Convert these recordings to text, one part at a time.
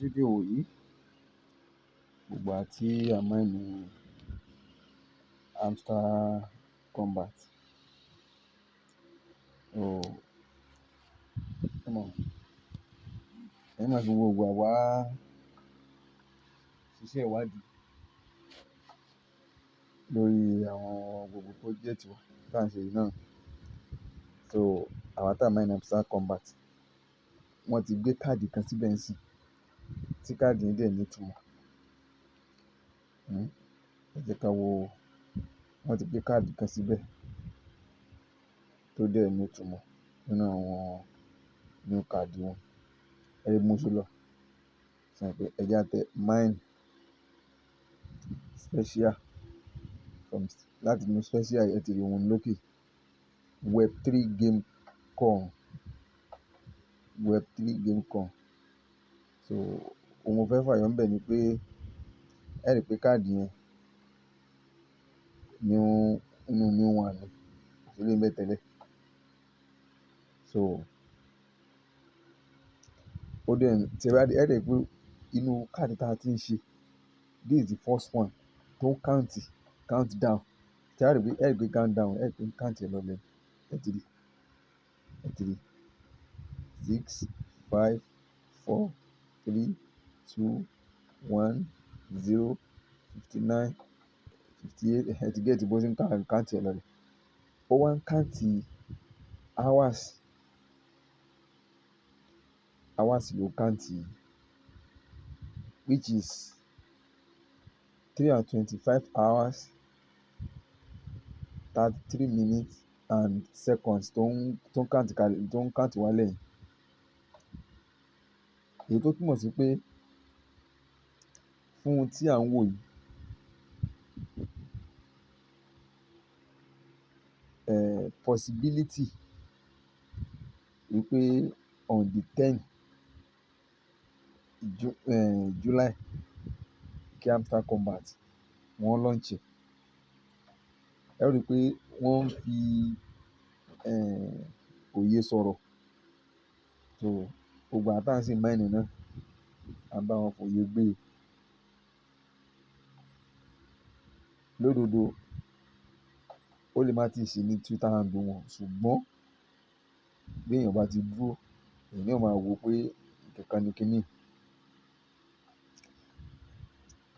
Dédé ìwòyí, gbogbo àwa tí a mine Hamster Kombat. Oh, come on. Ẹ máa fi gbogbo ìgbà wá ṣiṣẹ́ ìwádìí lórí àwọn gbogbo project wa tí à ń ṣe yìí náà. So, àwa tí a mine Hamster Kombat, wọ́n ti gbé káàdì kan síbẹ̀ ńsìn, tí káàdì yẹn dẹ̀ ní ìtumọ̀. Ẹ jẹ́ ká wo, wọ́n ti gbé káàdì kan síbẹ̀ tó dẹ̀ ní ìtumọ̀ nínú àwọn new card wọn. Ẹ rí bí mo ṣe lọ. Ṣé ẹ pé ẹ jẹ́ á tẹ mine special from láti inú special ẹ ti rí wọn lókè. Web3 game con, Web3 game con. So, ohun mo fẹ́ fàyọ ńbẹ̀ ni pé ẹ rí pé káàdì yẹn new, inú new one ni, kò sí eléyìí ńbẹ̀ tẹ́lẹ̀. So, ó dẹ̀ ń, tí ẹ bá rí, ẹ rí pé inú káàdì tí a ti ń ṣe, this is the first one tó ń count, count down. Tí ẹ rí pé, ẹ rí pé count down, ẹ rí pé count ẹ lọlẹ̀. Ẹ ti rí, ẹ ti rí. Six, five, four, three, two, one, zero, 59, 58. Ẹ ti get bó ṣe ń count ẹ lọlẹ̀. Ó wá ń count hours. Hours ló count, which is 325 hours, 33 minutes and seconds tó ń count kalẹ̀, tó ń count wálẹ̀ yìí. Èyí tó túmọ̀ sí pé fún ohun tí à ń wò yìí, possibility wípé on the 10 July kí Hamster Kombat wọ́n launch ẹ̀. Ẹ rí i pé wọ́n ń fi, òye sọ̀rọ̀. So, gbogbo àwa tí à ń sì mine náà, à ń bá wọn fòye gbé. Lódodo, ó lè má tíì sí ní Twitter handle wọn, ṣùgbọ́n bí èèyàn bá ti dúró, èèyàn náà máa wò pé nǹkan ni kíní.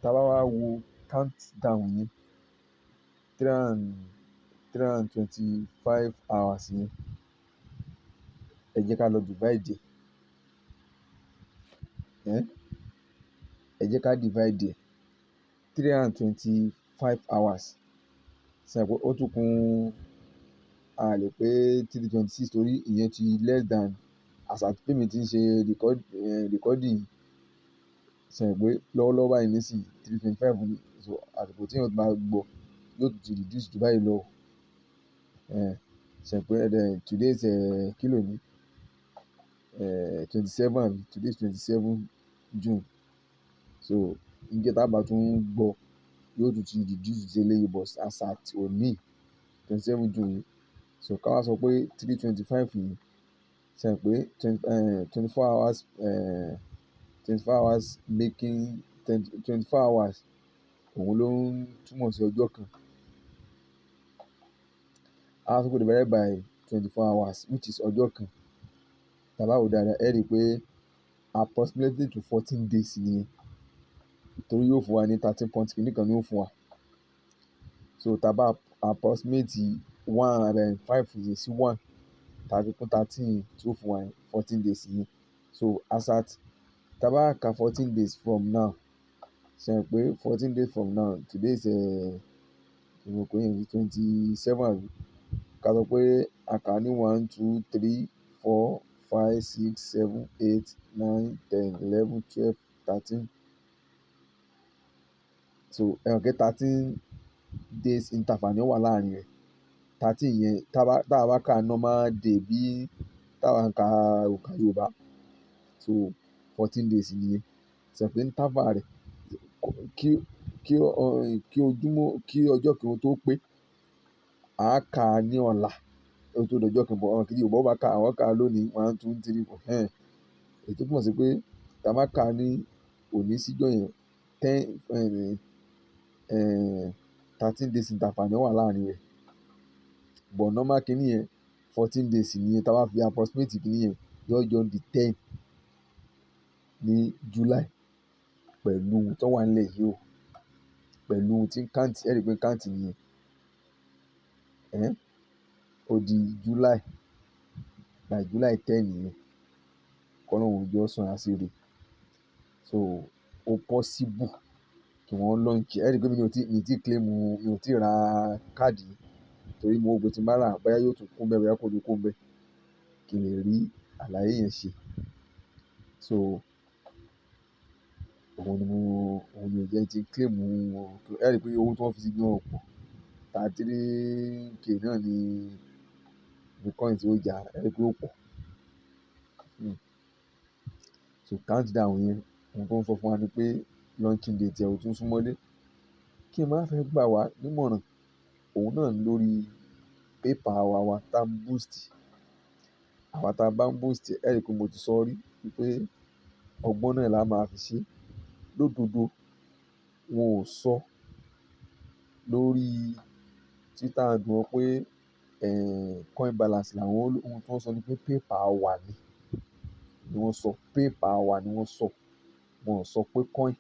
Tí a bá wá wo countdown yẹn, 325 hours yẹn, ẹ jẹ́ ká lọ divide ẹ̀. Ẹ jẹ́ ká divide ẹ̀. 325 hours. Ṣé ẹ pé ó tún kún, a lè pé 326 torí ìyẹn ti less than as at bí èmi tí ń ṣe record, recording. Ṣé ẹ pé lọ́wọ́lọ́wọ́ báyìí nísìnyí 325 ni. So, àsìkò tí èèyàn bá gbọ́ yóò tún ti reduce ju báyìí lọ. Ṣé ẹ pé today is, kí ló ní? 27 àbí? Today is 27 June. So, ǹjẹ́ tí a bá tún gbọ́ yóò tún ti reduce sí eléyìí but as at òní 27 June yìí. So, ká wá sọ pé 325 yìí, ṣé ẹ pé 24 hours, 24 hours making 24 hours, òun ló ń túmọ̀ sí ọjọ́ kan. A wá sọ pé divided by 24 hours, which is ọjọ́ kan. Tí a bá wò dáadáa, ẹ rí pé approximately to 14 days ni, torí yóò fún wa ní 13 point kìíní kan ni ó fún wa. So, tí a bá approximate one and five yìí sí one, tàbí kún 13 tí ó fún wa 14 days yìí. So, as at tí a bá ka 14 days from now, ṣé ẹ pé 14 days from now, today is, mo pè é 27 àbí? Ká sọ pé a kà ní one, two, three, four, five, six, seven, eight, nine, 10, 11, 12, 13. So, ẹ mọ̀ pé 13 days interval ni ó wà láàrin rẹ̀. 13 yẹn tí a bá ka normal day bí tí àwa ń ka òǹkà Yorùbá. So, 14 days nìyẹn. Ṣé ẹ pé interval rẹ̀ kí ojúmọ́, kí ọjọ́ kan tó pé, a kà ní ọ̀la. Ó tó dọjọ́ kan, but àwọn kìí Yorùbá bá ka, àwọn kà lónìí one, two, three, four. Èyí tó túmọ̀ sí pé tí a bá kà ní Òní síjọ́ yẹn, 10, 13 days interval ni ó wà láàrin rẹ̀. But normal kíní yẹn, 14 days nìyẹn. Tí a bá fi approximate kíní yẹn, yóò jọ di 10 ní July pẹ̀lú ohun tó wà nílẹ̀ yìí o. Pẹ̀lú ohun tí ń count, ẹ rí pé count nìyẹn. Ó di July, by July 10 nìyẹn. Kọ́lọ́hun jọ́ sàn á sí ire. So ó possible kí wọ́n launch. Ẹ rí pé mi ò tí claim, mi ò tí ra káàdì torí mo wò pé tí n bá rà, bóyá yóò tún kún bẹ́ẹ̀, bóyá kò ní kún bẹ́ẹ̀, kí n lè rí àlàyé yẹn ṣe. So òun ni ò jẹ́ tí claim. Ẹ rí pé owó tí wọ́n fi sí gan ò pọ̀. 33K náà ni coin tí ó jà, ẹ rí pé ó pọ̀. So countdown yẹn, ohun tó ń sọ fún wa ni pé launching date ẹ ò tún súnmọ́lé. Kí n máa fẹ́ gbà wá nímọ̀ràn, òun náà lórí PayPal wa tá ń boost. Àwa tá bá ń boost, ẹ rí pé mo ti sọ rí wípé ọgbọ́n náà la máa fi ṣe. Lódodo, wọn ò sọ lórí Twitter handle wọn pé coin balance làwọn ó lò. Ohun tí wọ́n sọ ni pé PayPal wa ni wọ́n sọ. PayPal wa ni wọ́n sọ. Wọn ò sọ pé coin.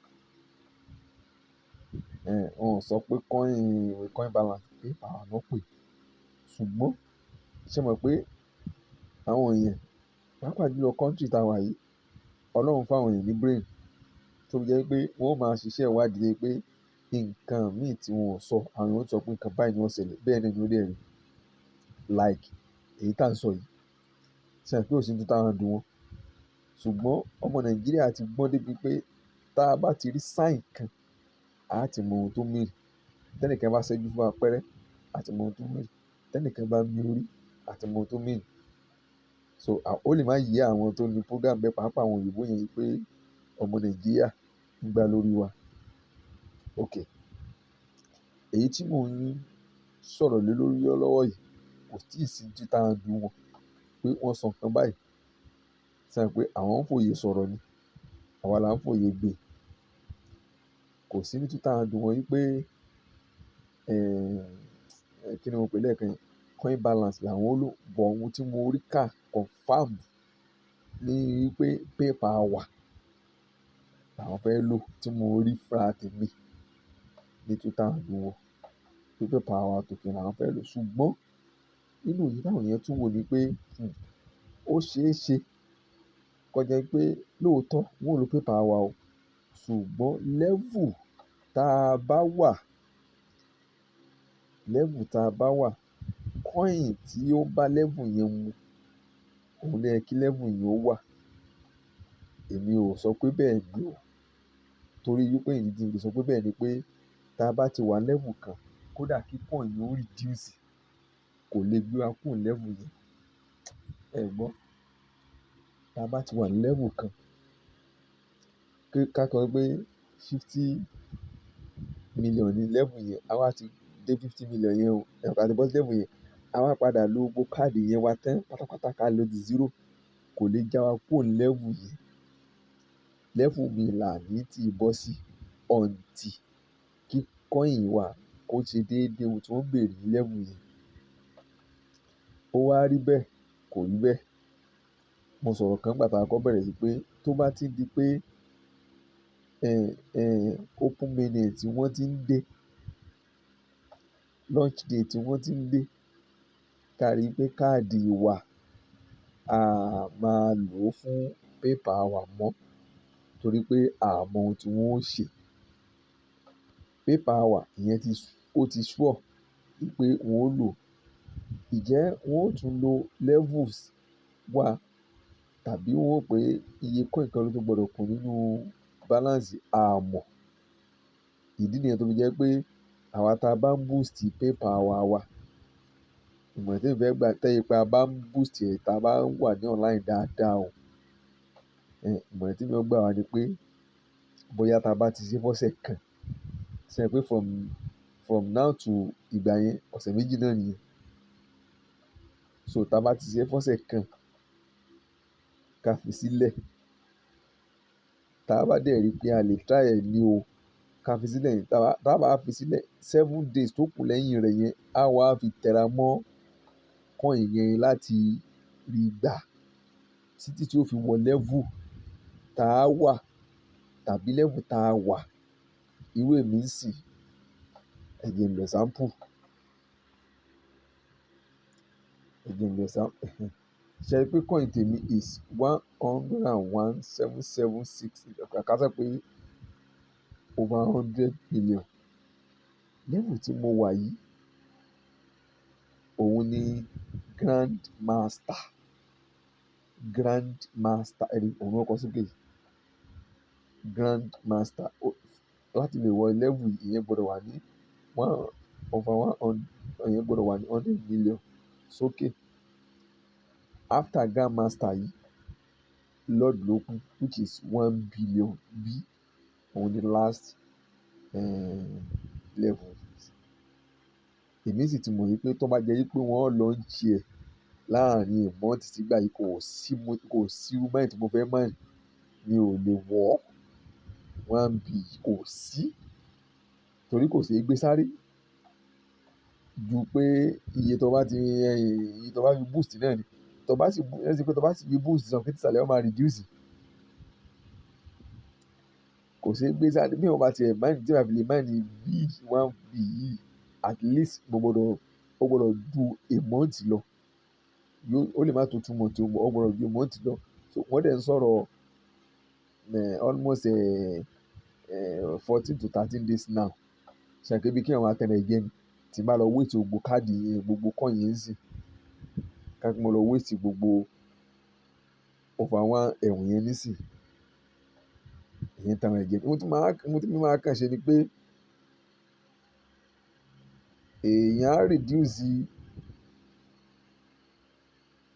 Wọ́n ò sọ pé coin balance, PayPal wa ló pè. Ṣùgbọ́n ṣé ẹ mọ̀ pé àwọn èèyàn, pàápàá jùlọ country tá wà yìí, Ọlọ́run fún àwọn èèyàn ní brain tó fi jẹ́ pé wọ́n ó máa ṣiṣẹ́ ìwádìí pé nǹkan mí tí wọ́n ò sọ, àwọn èèyàn ó sọ pé nǹkan báyìí ni ó ṣẹlẹ̀, bẹ́ẹ̀ náà ni ó dẹ̀ rí. Like èyí tí à ń sọ yìí. Ṣé ẹ mọ̀ pé ò sí Twitter handle wọn? Ṣùgbọ́n ọmọ Nàìjíríà ti gbọ́n dé bí pé tá bá ti rí sign kan, a ti mọ ohun tó mean. Tẹ́nìkan bá ṣẹ́jú fún wa pẹ́rẹ́, a ti mọ ohun tó mean. Tẹ́nìkan bá mí orí, a ti mọ ohun tó mean. So ó lè má yé àwọn tó ní program bẹ́ẹ̀, pàápàá àwọn òyìnbó yẹn pé ọmọ Nàìjíríà ń gbá lórí wa. Okay. Èyí tí mò ń sọ̀rọ̀ lé lórí lọ́wọ́ yìí kò tíì sí Twitter handle wọn pé wọ́n sọ nǹkan báyìí. Ṣé ẹ mọ̀ pé àwọn ń fòye sọ̀rọ̀ ni? Àwa là ń fòye gbé. Kò sí ní Twitter handle wọn wípé, kí ni mo pè lẹ́ẹ̀kan yẹn? Coin balance làwọn ó lò. But ohun tí mo rí ká confirm ní wípé PayPal wà làwọn fẹ́ lò tí mo rí fúnra tèmi ní Twitter handle wọn. Pé PayPal wa token làwọn fẹ́ lò. Ṣùgbọ́n nínú èyí táwọn èèyàn tún wò ní pé, ó ṣe é ṣe kó jẹ́ pé lóòótọ́ wọ́n ó lo PayPal wa o. Ṣùgbọ́n level tá bá wà, level tá bá wà, coin tí ó bá level yẹn mu, òun ló yẹ kí level yẹn ó wà. Èmi ò sọ pé bẹ́ẹ̀ ni o. Torí wípé ìdí tí mo fi sọ pé bẹ́ẹ̀ ni pé tá bá ti wà level kan, kódà kí coin yẹn ó reduce, kò lè gbé wa kúrò ní level yẹn. Ẹ gbọ́. Tá bá ti wà ní level kan, kí ká sọ pé 50 million ní level yẹn, a wá ti dé 50 million yẹn o, a ti bọ́ sí level yẹn, a wá padà lo gbogbo káàdì yẹn wa tán pátápátá ká lọ di zero, kò lè já wa kúrò ní level yẹn. Level mi là ní tí bọ́ sí until kí coin wa kó ṣe déédé ohun tí wọ́n ń bèèrè ní level yẹn. Ó wá rí bẹ́ẹ̀, kò rí bẹ́ẹ̀. Mo sọ̀rọ̀ kan nígbà tí a kọ́ bẹ̀rẹ̀ sí pé tó bá ti di pé, open mainnet tí wọ́n ti ń dé, launch date tí wọ́n ti ń dé, ká rí pé káàdì wa a máa lò ó fún PayPal wa mọ́ torí pé a mọ ohun tí wọ́n ó ṣe. PayPal wa ìyẹn ti, ó ti sure wípé wọ́n ó lò. Ǹjẹ́ wọ́n ó tún lo levels wa tàbí wọ́n ó pé iye coin kan ló tún gbọdọ̀ kún nínú balance, a mọ̀. Ìdí nìyẹn tó fi jẹ́ pé àwa tá bá ń boost PayPal wa, ìmọ̀ràn tí èmi fẹ́ gbà tẹ́ pé a bá ń boost ẹ̀ tá bá wà ní online dáadáa o. Ìmọ̀ràn tí èmi ó gbà wá ni pé bóyá tá bá ti ṣe fọ́sẹ̀ kan, ṣé ẹ pé from now to ìgbà yẹn, ọ̀sẹ̀ méjì náà nìyẹn. So tá bá ti ṣe fọ́sẹ̀ kan, ká fi sílẹ̀. Tá bá dẹ̀ rí pé a lè try ẹ̀ ní o, ká fi sílẹ̀. Tá bá fi sílẹ̀, 7 days tó kù lẹ́yìn rẹ̀ yẹn, á wá fi tẹra mọ́ coin yẹn láti rí gbà títí tí ó fi wọ level tá a wà tàbí level tá a wà. Irú èmi ń sì, ẹ jẹ́ n lo example. Ẹ jẹ́ n lo example. Ṣé ẹ rí pé coin tèmi is 101,776, ká sọ pé over 100 billion. Level tí mo wà yìí, òun ni Grand Master. Grand Master, ẹ rí, òun ló kọ sókè yìí. Grand Master. Láti lè wọ level yìí, ìyẹn gbọdọ̀ wà ní one over one hundred, ìyẹn gbọdọ̀ wà ní 100 million sókè. After Grand Master yìí, Lord ló kù, which is 1 billion B. Òun ni last level. Èmi sì ti mọ̀ wípé tó bá jẹ́ wípé wọ́n launch ẹ̀ láàárín a month sígbà yìí, kò sí, kò sí irú mine tí mo fẹ́ mine, mi ò lè wọ̀ 1B, kò sí. Torí kò ṣe é gbé sáré. Ju pé iye tó bá fi boost náà ni. Tó bá sì, ẹ sì pé tó bá sì fi boost, sọ pé tìsàlẹ̀ ó máa reduce. Kò ṣe é gbé sáré. Bí èèyàn bá ti ẹ̀ mine, tí màá fi lè mine B 1B yìí, at least ó gbọdọ̀ ju a month lọ. Ó lè má tó 2 months o, ó gbọdọ̀ ju a month lọ. So wọ́n dẹ̀ ń sọ̀rọ̀ almost 14 to 13 days now. Ṣé pé bí kí èèyàn máa tan ara ẹ̀ jẹ ni. Tí n bá lọ waste gbogbo káàdì yẹn, gbogbo coin yẹn nísìnyí. Ká pé mo lọ waste gbogbo over 1M yẹn nísìnyí. Ìyẹn tan ara ẹ̀ jẹ. Ohun tí mo máa kàn ṣe ni pé èèyàn á reduce,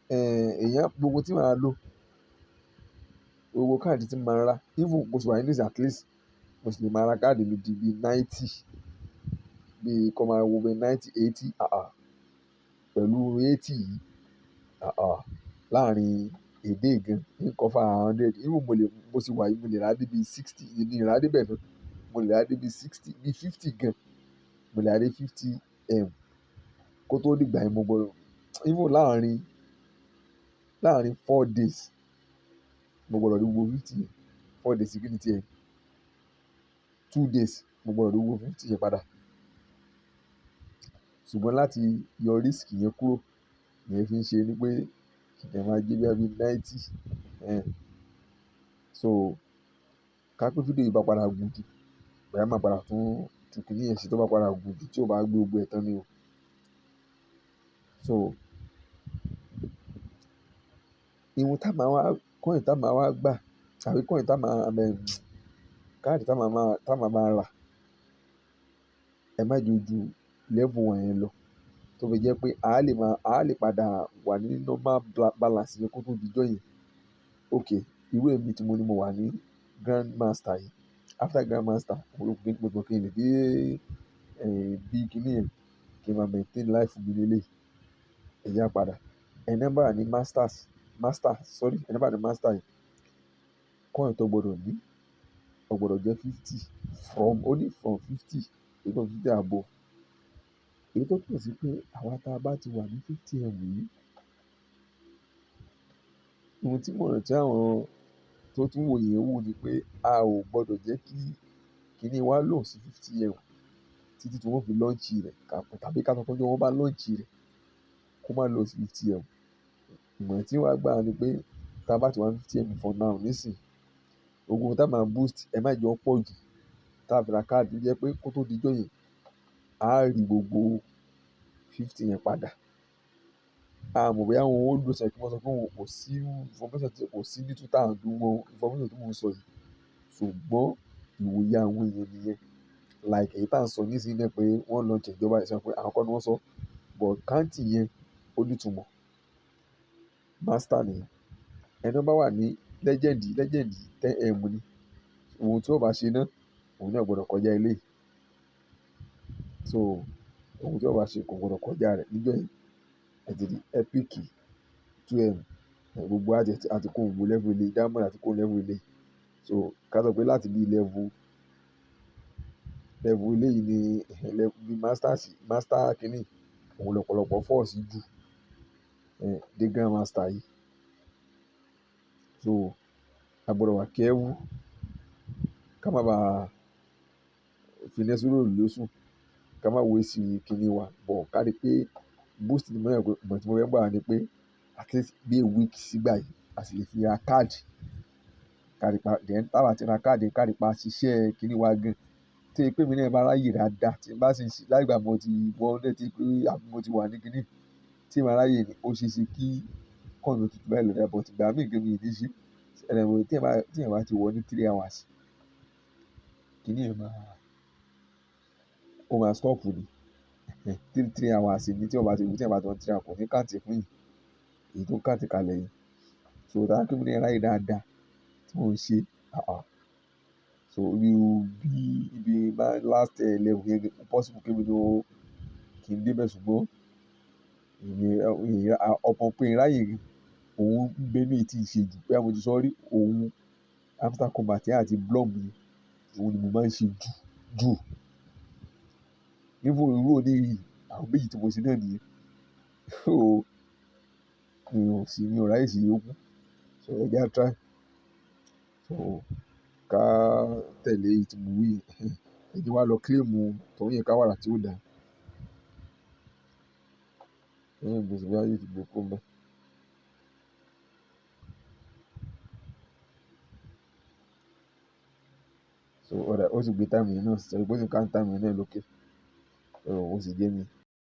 èèyàn gbogbo tí màá lò, gbogbo káàdì tí mo máa rà, even bó ṣe wà nísìnyí, at least mo sì lè máa ra káàdì mi di bí 90, bí kó máa wo bí 90, 80, àà, pẹ̀lú 80 yìí, àà, láàárín a day gan, ní cover 100. Even mo lè, bó ṣe wà yìí, mo lè rà dé bí 60, èmi ò rà dé bẹ́ẹ̀ náà. Mo lè rà dé bí 60, bí 50 gan. Mo lè rà dé 50M. Kó tó dìgbà yẹn mo gbọdọ̀, even láàárín 4 days, mo gbọdọ̀ rí gbogbo 50 yẹn. 4 days kí ni tí ẹ? 2 days, mo gbọdọ̀ rí gbogbo 50 yẹn padà. Ṣùgbọ́n láti yọ risk yẹn kúrò, ìyẹn fi ń ṣe ni pé kí ẹ máa gbé bí i 90. So ká pé fídíò yìí bá padà gùn jù, bóyá máa padà tún tún kíní yẹn ṣe tó bá padà gùn jù tí ó bá gbé gbogbo ẹ̀ tán ni o. So ìhun tá máa wá, coin tá máa wá gbà tàbí coin tá máa, káàdì tá máa rà, ẹ má jẹ́ ó ju level wọ̀nyẹn lọ. Tó fi jẹ́ pé a lè padà wà ní normal balance yẹn kó tó di ọjọ́ yẹn. Okay, irú èmi tí mo ní mo wà ní Grand Master yìí. After Grand Master, mo rò pé mo kí n lè dé, bí kíní yẹn kí n máa maintain life mi lélẹ̀. Ẹ jẹ́ á padà. Ẹni bá wà ní Masters, Master, sorry, ẹni bá wà ní Master yìí, coin tó gbọdọ̀ ní, ó gbọdọ̀ jẹ́ 50 from, only from 50, even 50 above. Èyí tó túmọ̀ sí pé àwa tá bá ti wà ní 50M yìí, ohun tí mò ń tí àwọn tó tún wò yẹn wò ni pé a ò gbọdọ̀ jẹ́ kí kíní wa lò sí 50M títí tí wọ́n fi launch rẹ̀ tàbí ká sọ pé ọjọ́ wọ́n bá launch rẹ̀ kó má lò sí 50M. Ìmọ̀ràn tí wàá gbà ni pé tá bá ti wà ní 50M for now nísìnyí, gbogbo ohun tá máa boost, ẹ má jẹ́ ó pọ̀ jù. Tá fi ra káàdì tó jẹ́ pé kó tó di ọjọ́ yẹn, a rí gbogbo 50 yẹn padà. A mọ̀ bóyá wọn ó lò ṣe kí wọ́n sọ pé wọn kò sí information tí kò sí ní Twitter handle wọn, information tí mò ń sọ yìí. Ṣùgbọ́n ìwòye àwọn èèyàn nìyẹn. Like èyí tí à ń sọ nísìnyí náà pé wọ́n launch ìjọba ìṣẹ́ pé àwọn kọ́ ni wọ́n sọ. But counting yẹn ó ní ìtumọ̀. Master nìyẹn. Ẹni tó bá wà ní legend, legend 10M ni. Ohun tí ó bá ṣe náà, òun náà gbọdọ̀ kọjá eléyìí. So ohun tí ó bá ṣe kò gbọdọ̀ kọjá rẹ̀ níjọ́ yẹn. Ẹ ti rí Epic 2M, gbogbo àti kó gbogbo level eléyìí, Diamond àti kó level eléyìí. So ká sọ pé láti bí level eléyìí ni level bí masters, master kìíní, òun lọ́pọ̀lọpọ̀ fall sí jù, dé grandmaster yìí. So a gbọdọ̀ wà careful ká má ba fi iná sórí òrùlé sùn, ká má waste kíní wa. But ká rí pé boost tí mo mọ̀ pé, ìmọ̀ tí mo fẹ́ gbà ni pé at least bí a week sígbà yìí, a sì lè fi ra card. Ká rí pa, then tá bá ti ra card, ká rí pa ṣiṣẹ́ kíní wa gan. Tí pé èmi náà bá ráyè dáadáa, tí n bá sì ń ṣe, láti ìgbà mo ti wọ hundred tí pé àbí mo ti wà ní kíní, tí n bá ráyè ni, ó ṣe é ṣe kí coin mi tutù báyìí lọ dáadáa, but ìgbà míì gan mi ò ní ṣe. Tí èèyàn bá ti wọ ní 3 hours, kíní yẹn máa, ó máa stop ni. 3 hours ni tí ó bá ti wọ 3 hours kò ní count fún yín. Èyí tó ń count kalẹ̀ yìí. So tá kí èmi náà ráyè dáadáa tí mò ń ṣe. Ah ah. So bí ibi last level yẹn possible kí èmi náà ó kí n dé bẹ́ẹ̀, ṣùgbọ́n ìyẹn, ọ̀pọ̀ pé ń ráyè òun ń bẹ ní èyí tí ń ṣe jù. Bóyá mo ti sọ rí, òun Hamster Kombat àti Blum yìí, òun ni mo máa ń ṣe jù jù. Even irú òní yìí, àwọn méjì tí mo ṣe náà nìyẹn. So mi ò sí, mi ò ráyè sí ìyókù. So ẹ jẹ́ á try. So ká tẹ̀lé èyí tí mo wí. Ẹ jẹ́ wá lọ claim tọ̀ún yẹn ká wàrà tí ó dá. Lẹ́yìn ìgbésí ayé tí gbé kó mbẹ́. So ó dà, ó sì gbé time yẹn náà, ṣe pé ó sì count time yẹn náà lókè. So ó sì jẹ́ mi.